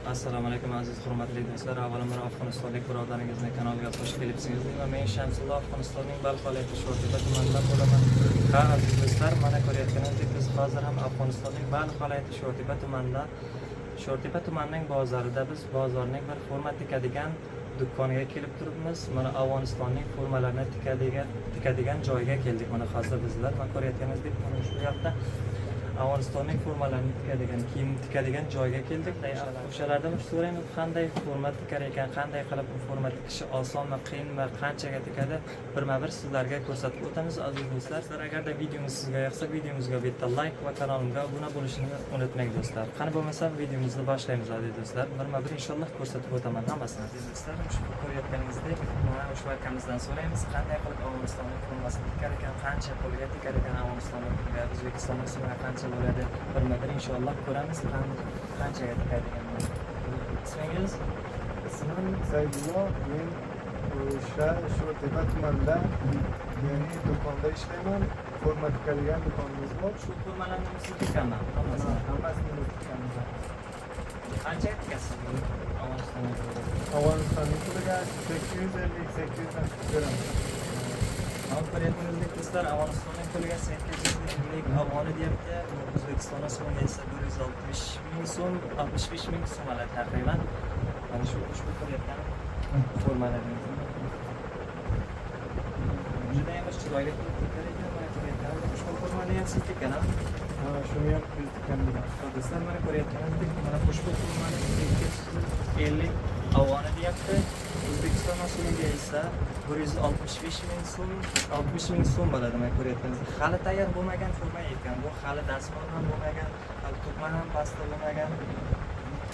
Assalomu alaykum, aziz hurmatli do'stlar. Avvalambor afg'onistonlik birodaringizni kanaliga xush kelibsiz deyman. Men Shamsullo, Afg'onistonning Balx viloyati Sho'rtepa tumanidan bo'laman. Ha, aziz do'stlar, mana ko'rayotganingizdek, biz hozir ham Afg'onistonning Balx viloyati Sho'rtepa tumanida, Sho'rtepa tumanining bozorida, biz bozorning bir forma tikadigan do'koniga kelib turibmiz. Mana Afg'onistonning formalarini tikadigan joyga keldik. Mana hozir bizlar, mana ko'rayotganingizdek, mana ushbu yoqda Afg'onistonning formalarini tikadigan, kiyim tikadigan joyga keldik. O'shalardan so'raymiz, qanday forma tikar ekan, qanday qilib bu forma tikishi osonmi, qiyinmi, qanchaga tikadi, birma-bir sizlarga ko'rsatib o'tamiz, aziz do'stlar. Sizlar agarda videomiz sizga yoqsa, videomizga bitta layk va kanalimga obuna bo'lishni unutmang, do'stlar. Qani bo'lmasa, videomizni boshlaymiz, aziz do'stlar. Birma-bir inshaalloh ko'rsatib o'taman hammasini. Aziz do'stlar, ushbu ko'rayotganingizdek, mana ushbu akamizdan so'raymiz, qanday qilib Afg'onistonning formasini tikar ekan, qancha pulga tikar ekan, Afg'onistonning puliga, O'zbekistonning so'miga qancha bo'ladi, birma-bir inshaalloh ko'ramiz, qanchaga tikadiganini. Ismingiz? Ismim Saydullo. Men o'sha Sho'rtepa tumanida, ya'ni do'konda ishlayman. Forma tikadigan do'konimiz bor. Shu formalarni siz tikkanman hammasini? Hammasini biz tikamiz. Qanchaga tikasiz Afg'onistonning puliga? Afg'onistonning puliga 850, 800 dan tikib beraman. Mana ko'rayotganingizdek, do'stlar, Afg'onistonning puliga 850 afg'oni deyapti. Bu O'zbekistonda so'mga esa 160 ming so'm, 65 ming so'm oladi taqriban. Mana shu ushbu ko'rayotgan formalaringiz. Juda ham bir chiroyli qilib tikar ekan, mana ko'rayotganingizdek, ushbu formani ham siz tikkan, ha? Ha, shuni ham biz tikamiz. Do'stlar, mana ko'rayotganingizdek, mana ushbu formani 850 afg'oni deyapti. O'zbekiston so'miga esa 165 ming so'm, 60 ming so'm bo'ladi, mana ko'rayotganingizdek. Hali tayyor bo'lmagan forma ekan bu, hali dazmol ham bo'lmagan, hali tugma ham pastda bo'lmagan.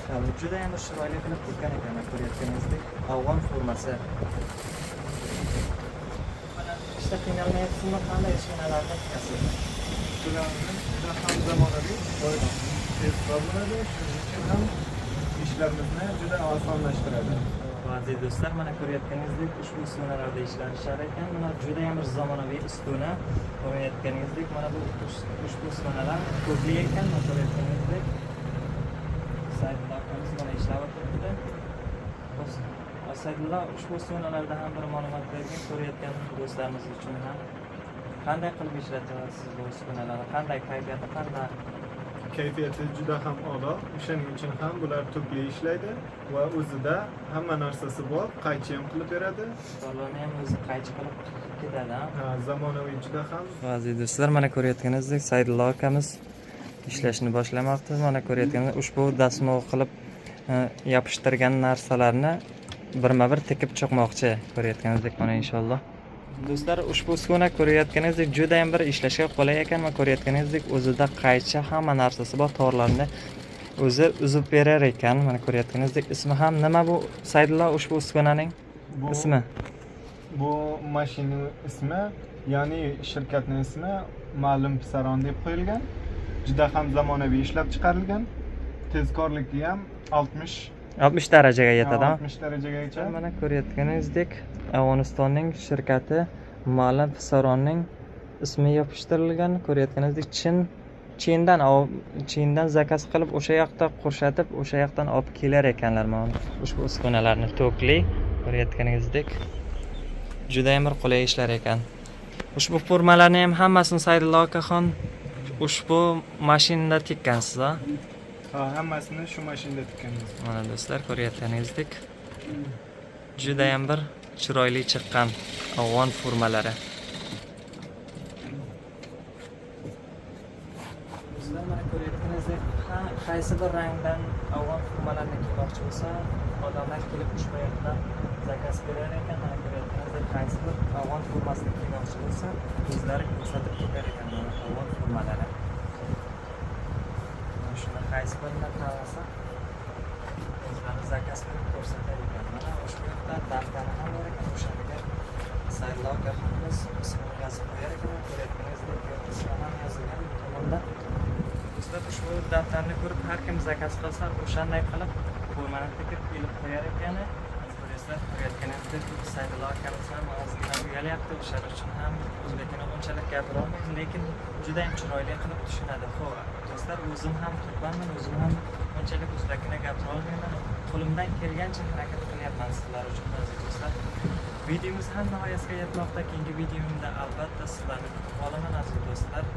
Hali juda ham bir chiroyli qilib tikkan ekan, mana ko'rayotganingizdek, afg'on formasi. Mana ishda qiynalmayapsizmi? Qanday uskunalarda tikasiz? Uskunalarimiz juda ham zamonaviy va tezkor bo'ladi. Shuning uchun ham ishlarimizni juda osonlashtiradi. Aziz do'stlar, mana ko'rayotganingizdek, ushbu uskunalarda ishlanishar ekan. Mana juda ham bir zamonaviy uskuna. Ko'rayotganingizdek, mana bu ushbu uskunalar ko'pli ekan, mana ko'rayotganingizdek. Saydulla akamiz mana ishlab o'tiribdi. Saydulla, ushbu uskunalarda ham bir ma'lumot bergin ko'rayotgan do'stlarimiz uchun ham. Qanday qilib ishlatasiz bu uskunalarni? Qanday, kayfiyati qanday? Kayfiyati juda ham a'lo. O'shaning uchun ham bular tokli ishlaydi va o'zida hamma narsasi bor. Qaychi ham qilib beradi. Torlarni ham o'zi qaychi qilib ketadi, ha? Ha, zamonaviy juda ham. Aziz do'stlar, mana ko'rayotganingizdek, Saydulla akamiz ishlashni boshlamoqda. Mana ko'rayotganingiz, ushbu dasmol qilib yopishtirgan narsalarni birma-bir tikib chiqmoqchi. Ko'rayotganingizdek, mana inshaalloh. Do'stlar, ushbu uskuna ko'rayotganingizdek juda ham bir ishlashga qulay ekan. Mana ko'rayotganingizdek, o'zida qaychi, hamma narsasi bor, torlarni o'zi uzib berar ekan. Mana ko'rayotganingizdek, ismi ham nima bu, Saydulla, ushbu uskunaning ismi? Bu mashina ismi, ya'ni shirkatning ismi Ma'lum Pisaron deb qo'yilgan. Juda ham zamonaviy ishlab chiqarilgan. Tezkorligi ham 60 60 darajaga yetadi, ha? 60 darajagacha. Mana ko'rayotganingizdek, Afg'onistonning shirkati Ma'lum Pisaronning ismi yopishtirilgan. Ko'rayotganingizdek, Chindan zakaz qilib, o'sha yoqda qo'shatib, o'sha yoqdan olib kelar ekanlar mana ushbu uskunalarni tokli. Ko'rayotganingizdek, judayam bir qulay ishlar ekan. Ushbu formalarni ham hammasini Saydulla akaxon ushbu mashinada tikkansiz, ha? Ha, hammasini shu mashinada tikkanmiz. Mana do'stlar, ko'rayotganingizdek, judayam bir chiroyli chiqqan afg'on formalari. Do'stlar, mana ko'rayotganingizdek, qaysi bir rangdan afg'on formalarini kiymoqchi bo'lsa, odamlar kelib ushbu yerdan zakaz berar ekan. Mana ko'rayotganingizdek, qaysi bir afg'on formasini kiymoqchi bo'lsa, o'zlari ko'rsatib ketar ekan mana afg'on formalari. Mana shuni qaysi birini tanlasa, o'zlari zakaz qilib ko'rsatar ekan. Mana ushbu yoqda daftari ham bor ekan, o'shaniga Saydulla akaxonimiz ismini yozib qo'yar ekan. Ko'rayotganingizdek, ismi ham yozilgan bu tomonda. Do'stlar, ushbu daftarni ko'rib har kim zakaz qilsa, o'shanday qilib formani tikib ilib qo'yar ekan. Ko'rasizlar, ko'rayotganingizdek, Saydulla akamiz ham ozgina uyalyapti, o'shaning uchun ham o'zbekini unchalik gapira olmaydi, lekin juda ham chiroyli qilib tushunadi. Ho'p, do'stlar, o'zim ham turkmanman, o'zim ham unchalik o'zbekini gapira olmayman. Qo'limdan kelgancha harakat qilyapman sizlar uchun, aziz do'stlar. Videomiz ham nihoyasiga yetmoqda. Keyingi videomda albatta sizlarni kutib qolaman, aziz do'stlar.